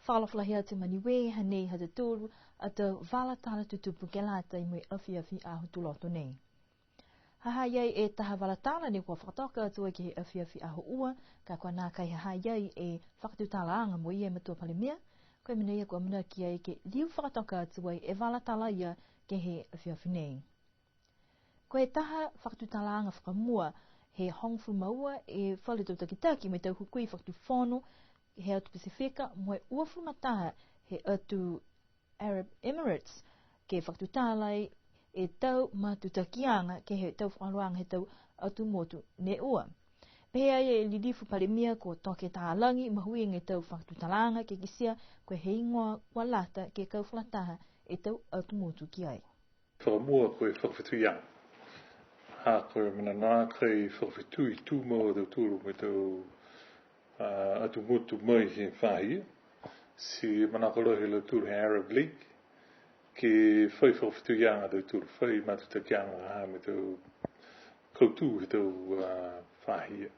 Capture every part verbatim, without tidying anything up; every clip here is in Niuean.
Fakaalofa lahi atu ma Niue, hanei ha tautolu a tau vala tala tutupu ke lata mo e afiafi Aho Tuloto nei. Ha ha i ai e taha vala tala ne kua fakatoka atu ai ke he afiafi Aho Ua, ka kua nākai ha ha i ai e fakatutalaaga mo ia e Matua Palemia, ko e mena ia kua amanaki ai ke liu fakatoka atu ai e vala tala ia ke he afiafi nei. Ko e taha fakatutalaaga fakamua, he hogofulu ma ua e falu tau takitaki mo e tau hukui fakatufono he atu Pasifika, mo e uafulu ma taha he atu Arab Emirates, ke fakatutala ai e tau matutakiaga ke he tau fakaholoaga he tau atu motu ne ua. Pehē ai e Lilifu Palemia ko Toke Talagi, mahuiga e tau fakatutalaaga ke kitia ko e heigoa kua lata ke kau fakalataha e tau atu motu ki ai. Fakamua ko e fakafetuiaga. Ha ko e mena nākai fakafetui tumau a tautolu mo e tau, a, atu motu mai he faahi ia. Ti manako lahi a lautolu he Arab League ke fai fakafetuiaga a tautolu, fai matutakiaga ha mo e tau kautū he tau, a, faahi ia.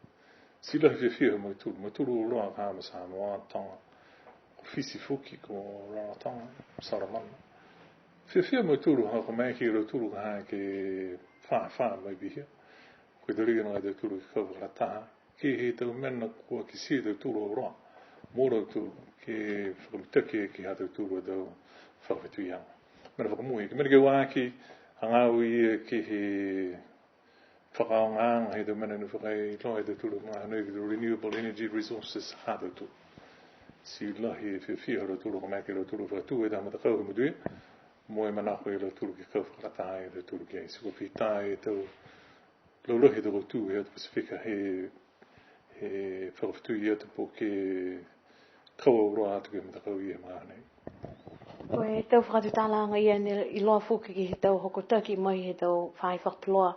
Ti lahi e fiafia ha mautolu, mautolu auloa ka ha mo Samoa, Toga, ko Fisi foki, ko Rarotonga, Solomona. Fiafia a mautolu ha ko e maeke ia lautolu ka ha ke fāfā mai pihia. Ko e talia nakai a tautolu ke kau fakalataha ke he tau mena kua kitia e tautolu auloa mo lautolu, ke fakamitaki ke he ha tautolu a tau fakafetuiaga. Mena fakamua ia, ko e mena ke ua aki, hagaao ia ke he fakaaogaaga he tau mena ne fakailoa e tautolu he magaaho nei ke he renewable energy resources ha tautolu. Ti lahi e fiafia ha lautolu ko e maeke ia lautolu fakatū e taha matakau he motu ia, mo e manako ia lautolu ke kau fakalataha e tautolu ki ai. Ti kua fita e tau laulahi he tau kautū he atu Pasifika he, he fakafetui atu po ke kau auloa atu ke he matakau ia he magaaho nei. Ko e tau fakatutalaaga ia ne iloa foki ke he tau hokotaki mai he tau faahi fakapuloa,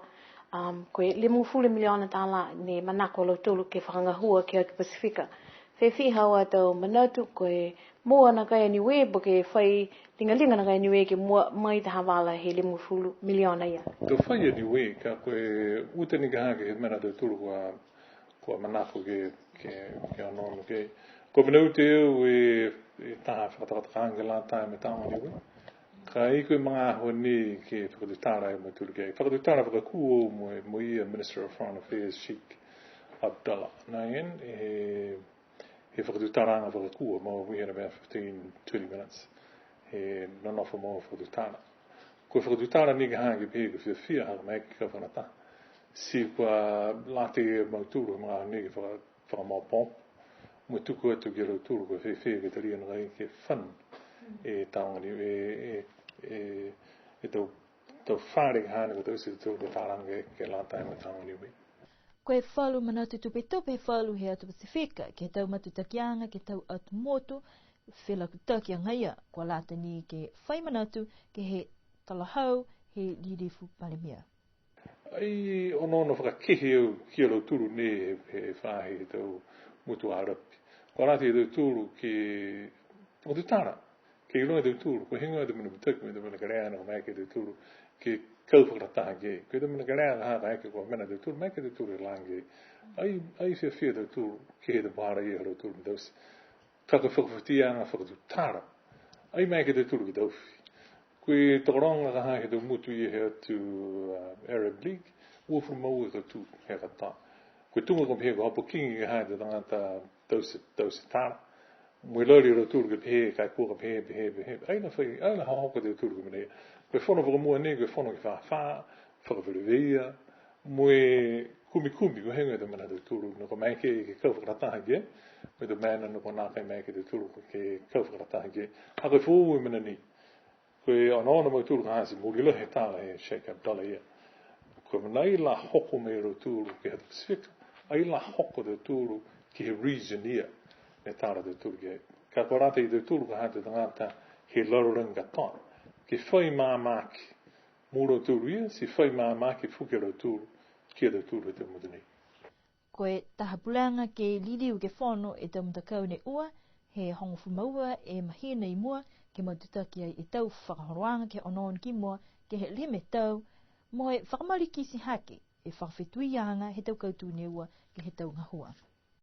um, ko e limagofulu miliona tālā ne manako a lautolu ke fakagahua ke he atu Pasifika. Fēfē haau a tau manatu, ko e moua nakai a Niue, po ke fai ligaliga nakai a Niue ke moua mai taha vala he limagofulu miliona ia? To fai a Niue, ka ko e uta ni ka ha ke he mena a tautolu kua, kua manako ke, ke, ke onoono ki ai. Ko e mena uta e au e, e taha fakatokatokaaga ke lata mo e Tāoga Niue. Ka e ko e magaaho nei ke fakatutala e mautolu ki ai. Fakatutala fakakū mo, mo ia Minister of Foreign Affairs, Sheikh Abdullah. Nā ena, e, he fakatutalaaga fakakū, mo e we had about fifteen, twenty minutes. He nonofo mo e fakatutala. Ko e fakatutala ni ka ha ke pehē ko e fiafia ha ko e maeke ke kau fakalataha. Ti kua lata e mautolu he magaaho nei ke faka-, fakamaopoopo. Mo e tuku atu ki a lautolu ko e fēfē ke talia nakai ke fund e Tāoga Niue, e, e, e, e tau, tau fale ka ha ne kua taute e tautolu ke talaga ke, ke lata mo e Tāoga Niue. Ko e falu manatu tupetupe he falu he atu Pasifika, ke he tau matutakiaga, ke he tau atu motu, felakutaki agaia, kua lata ni ke fai manatu, ke he talahau, he Lilifu Palemia. Ai onoono fakakehe au ki a lautolu nei he, he faahi he tau motu Arapi. Kua lata e tautolu ke fakatutala, ke iloa e tautolu, ko e heigoa e tau mena mitaki, mo e tau mena kelea ne kua maeke e tautolu ke kau fakalataha ki ai. Ko e tau mena kelea ka ha ka eke kua mena e tautolu, maeke e tautolu ke lata ki ai. Ai, ai fiafia a tautolu, ke he tau puhala ia ha lautolu mo e taute. Ka ko e fakafetuiaga fakatutala. Ai maeke e tautolu ke taofi. Ko e tokologa ka ha he tau motu ia he atu, uh, Arab League, uafulu ma ua e kautū he katoa. Ko e tuga kua pehē ko e hopukigi ka ha he tau tagata taute, taute tala. Mo e lali a lautolu ke pehē, ka e kua ka pehē, pehē, pehē. Ai la fai, ai la hohoko e tautolu ke mena ia. Ko e fono fakamua nei, ko e fono ke fāfā, fakaveleveia, mo e kumikumi, ko e heigoa e tau mena ha tautolu, ne kua maeke ke kau fakalataha ki ai, mo e tau mena ne kua nākai maeke e tautolu ke kau fakalataha ki ai. Ha ko e foou e mena nei. Ko e onoono a mautolu ka ha ti mooli lahi e tala he Sheikh Abdullah ia. Ko e mena ai la hoko mai a lautolu ke he Pasifika, ai la hoko a tautolu ke he region ia, ne tala a tautolu ki ai. Ka kua lata e tautolu ka ha e tau tagata he lalolagi katoa. Ke fai mamaki mo lautolu ia, ti fai mamaki foki a lautolu ki a tautolu he tau motu nei. Ko e taha pulega ke liliu ke fono e tau matakau ne ua, he hogofulu ma ua e mahina i mua, ke matutaki ai e tau fakaholoaga ke onoono ki mua, ke he lima e tau, mo e fakamalikiti hake e fakafetuiaga he tau kautū ne ua ke he tau gahua.